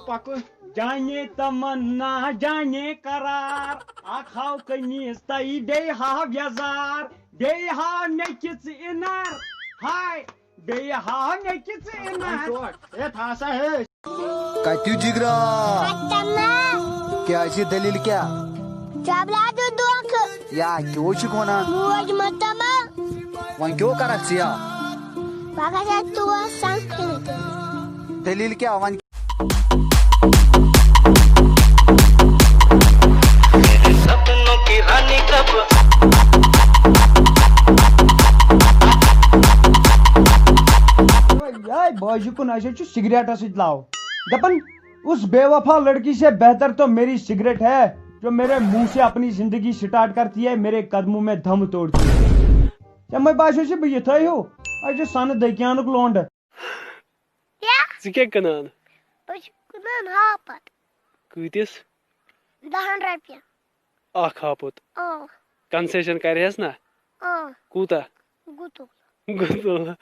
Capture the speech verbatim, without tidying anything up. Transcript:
پکُن۔ جانے تمنا، جانے قرار، اکھ ہاو قمیٖض تہٕ بیٚیہِ ہاو یزار، بیٚیہِ ہاو مےٚ کِژھ اِنر۔ ہاے، بیٚیہِ ہاو مےٚ کِژھ اِنر۔ اے، تھاو سا ہے۔ کتیُک جگرا؟ ختم۔ کیٛازِ؟ دٔلیٖل کیٛاہ؟ جبلادو دھوکہٕ۔ یا کیٛاہ چھُکھ ونان؟ موج متمل۔ وۄنۍ کیٛاہ کرکھ ژٕ یا؟ پگاہ چھا ژور سنگ کھیٚنۍ تٔمِس۔ دٔلیٖل کیٛاہ وۄنۍ؟ سپنوں کی رانی کب؟ یاے باجہِ کُن ہسا چھُ سگریٹس سۭتۍ لاو۔ دپان، اس بے وفا لڑکی سے بہتر تو میری سگریٹ ہے، جو میرے منہ سے اپنی زندگی سٹارٹ کرتی ہے، میرے قدموں میں دم توڑتی ہے۔ ژےٚ مہ باسیو زِ بہٕ یِتھے ہیوٗ؟ أسۍ چھِ سۄنہٕ دٔکیانُک لونڈٕ۔ کیٛاہ؟ ژٕ کیٛاہ کٕنان؟ بہٕ چھُس کٕنان ہاپت۔ کۭتِس؟ دَہَن رۄپیَن۔ اکھ ہاپُت؟ اۭں۔ کنسیشن کرِہَس نا؟ اۭں۔ کوٗتاہ؟ گُتُل۔ گُتُل۔